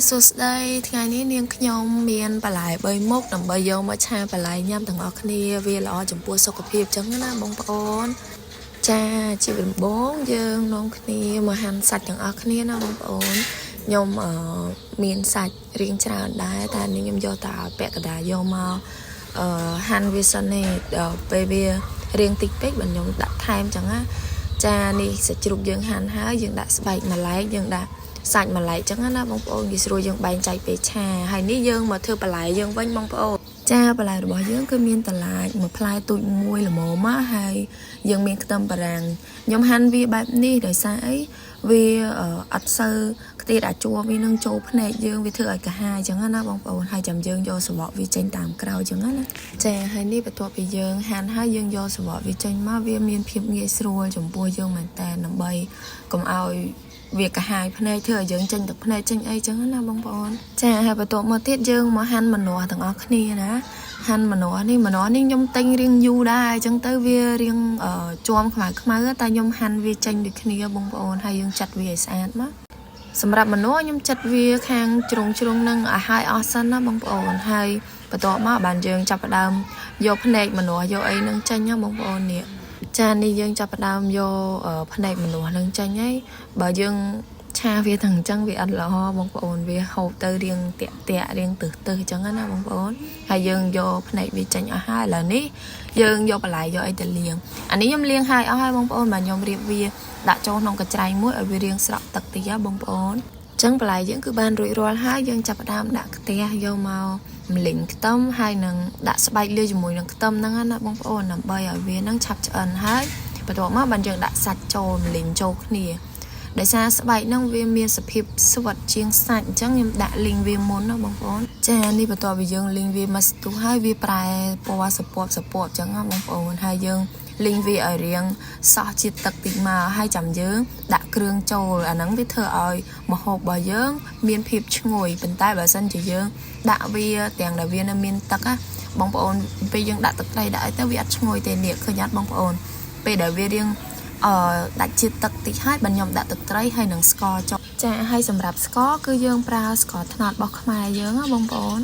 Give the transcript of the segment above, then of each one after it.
សួស្តីថ្ងៃនេះនាងខ្ញុំមានបន្លែ3មុខដើម្បីយកមកឆាបន្លែញ៉ាំទាំងអស់គ្នាវាល្អចំពោះសុខភាពចឹងណាបងប្អូនចាជាដំបូងយើងនាំគ្នាមកហាន់សាច់ទាំងអស់គ្នាណាបងប្អូនខ្ញុំអឺមានសាច់រៀងច្រើនដែរតែនេះខ្ញុំយកតែពាក់កណ្ដាលយកមកអឺហាន់វាសិនទេដល់ពេលវារៀងតិចពេកបើខ្ញុំដាក់ថែមចឹងណាចានេះសាច់ជ្រូកយើងហាន់ហើយយើងដាក់ស្បែកម្លែកយើងដាក់ សាច់ម្លែកចឹងណាបងប្អូនងាយស្រួលយើងបែងចែកពេលឆាហើយនេះយើងមកធ្វើបន្លែយើងវិញបងប្អូនចាបន្លែរបស់យើងគឺមានតឡាចមួយផ្លែទូចមួយល្មមមកហើយយើងមានខ្ទឹមបារាំងខ្ញុំហាន់វាបែបនេះដោយសារអីវាអត់សូវខ្ទាតអាជួរវានឹងចូលភ្នែកយើងវាធ្វើឲ្យកាហាយចឹងណាបងប្អូនហើយចាំយើងយកសបកវាចេញតាមក្រោយចឹងណាចាហើយនេះបន្ទាប់ពីយើងហាន់ហើយយើងយកសបកវាចេញមកវាមានភាពងាយស្រួលចំពោះយើងមែនតើដើម្បីកុំឲ្យ វាកាហាយភ្នែកធ្វើឲ្យយើងចេញទឹកភ្នែកចេញអីចឹងណាបងប្អូនចាហើយបន្ទាប់មកទៀតយើងមកហាន់ម្នាស់ទាំងអស់គ្នាណាហាន់ម្នាស់នេះម្នាស់នេះខ្ញុំទិញរៀងយូរដែរអញ្ចឹងទៅវារៀងជាំខ្មៅខ្មៅតែខ្ញុំហាន់វាចេញដូចគ្នាបងប្អូនហើយយើងចាត់វាឲ្យស្អាតមកសម្រាប់ម្នាស់ខ្ញុំចាត់វាខាងជ្រុងជ្រុងនឹងឲ្យហើយអស់សិនណាបងប្អូនហើយបន្ទាប់មកបានយើងចាប់ផ្ដើមយកភ្នែកម្នាស់យកអីនឹងចេញណាបងប្អូននេះចានេះយើងចាប់ផ្ដើមយកភ្នែកម្នាស់នឹងចេញហើយបើយើងឆាវាទាំងអញ្ចឹងវាអត់ល្អបងប្អូនវាហូបទៅរៀងតាក់តាក់រៀងទឹះទឹះអញ្ចឹងណាបងប្អូនហើយយើងយកភ្នែកវាចេញអស់ហើយឥឡូវនេះយើងយកបន្លែយកអីទៅលាងអានេះខ្ញុំលាងហើយអស់ហើយបងប្អូនបាទខ្ញុំរៀបវាដាក់ចូលក្នុងកញ្ច្រែងមួយឲ្យវារៀងស្រក់ទឹកតិចបងប្អូនចឹងបន្លែយើងគឺបានរួចរាល់ហើយយើងចាប់ផ្ដើមដាក់ខ្ទះយកមកម្លិញខ្ទឹមហើយនឹងដាក់ស្បែកលាយជាមួយនឹងខ្ទឹមហ្នឹងណាបងប្អូនដើម្បីឲ្យវានឹងឆាប់ឆ្អិនហើយបន្ទាប់មកបានយើងដាក់សាច់ចូលម្លិញចូលគ្នាដោយសារស្បែកហ្នឹងវាមានសភាពស្វិតជាងសាច់អញ្ចឹងខ្ញុំដាក់លីងវាមុនណាបងប្អូនចានេះបន្ទាប់ពីយើងលីងវាមកស្ទុះហើយវាប្រែពណ៌សពប់សពប់អញ្ចឹងណាបងប្អូនហើយយើងលីងវាឲ្យរៀងសោះជាតិទឹកតិចមកហើយចាំយើងដាក់គ្រឿងចូលអាហ្នឹងវាធ្វើឲ្យម្ហូបរបស់យើង មានភាពឈ្ងុយប៉ុន្តែបើសិនជាយើងដាក់វាទាំងដែលវានៅមានទឹកណាបងប្អូនពេលយើងដាក់ទឹកត្រីដាក់អីទៅវាអត់ឈ្ងុយទេនេះឃើញអត់បងប្អូនពេលដែលវារៀងអឺដាច់ជាតិទឹកតិចហើយបានខ្ញុំដាក់ទឹកត្រីហើយនឹងស្ករចុះចាហើយសម្រាប់ស្ករគឺយើងប្រើស្ករត្នោតរបស់ខ្មែរយើងណាបងប្អូន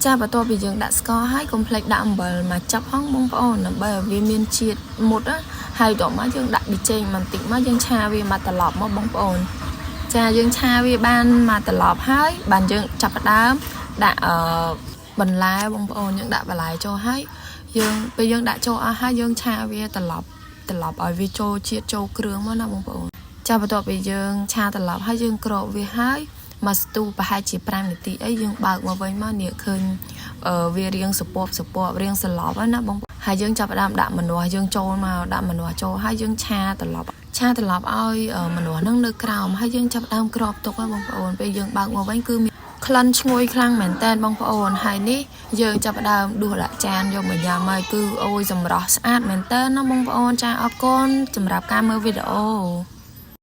ចាបន្ទាប់ពីយើងដាក់ស្ករហើយកុំភ្លេចដាក់អំបិលមកចាប់ផងបងប្អូនដើម្បីឲ្យវាមានជាតិមុតណាហើយតមកយើងដាក់ប៊ីចេងបន្តិចមកយើងឆាវាមកត្រឡប់មកបងប្អូនចាយើងឆាវាបានមកត្រឡប់ហើយបានយើងចាប់ផ្ដើមដាក់អឺបន្លែបងប្អូនយើងដាក់បន្លែចូលហើយយើងពេលយើងដាក់ចូលអស់ហើយយើងឆាវាត្រឡប់ត្រឡប់ឲ្យវាចូលជាតិចូលគ្រឿងមកណាបងប្អូនចាបន្ទាប់ពីយើងឆាត្រឡប់ហើយយើងក្រោកវាហើយមកស្ទូប្រហែលជា5នាទីអីយើងបើកមកវិញមកនេះឃើញវារៀងសពប់សពប់រៀងសន្លប់ហើយណាបងហើយយើងចាប់ផ្ដើមដាក់ម្នាស់យើងចូលមកដាក់ម្នាស់ចូលហើយយើងឆាត្រឡប់ឆាត្រឡប់ឲ្យម្នាស់នឹងនៅក្រោមហើយយើងចាប់ផ្ដើមក្របទុកហើយបងប្អូនពេលយើងបើកមកវិញគឺមានក្លិនឈ្ងុយខ្លាំងមែនតើបងប្អូនហើយនេះយើងចាប់ផ្ដើមដួសដាក់ចានយកមកញ៉ាំហើយគឺអូយសម្រស់ស្អាតមែនតើណាបងប្អូនចាអរគុណសម្រាប់ការមើលវីដេអូ។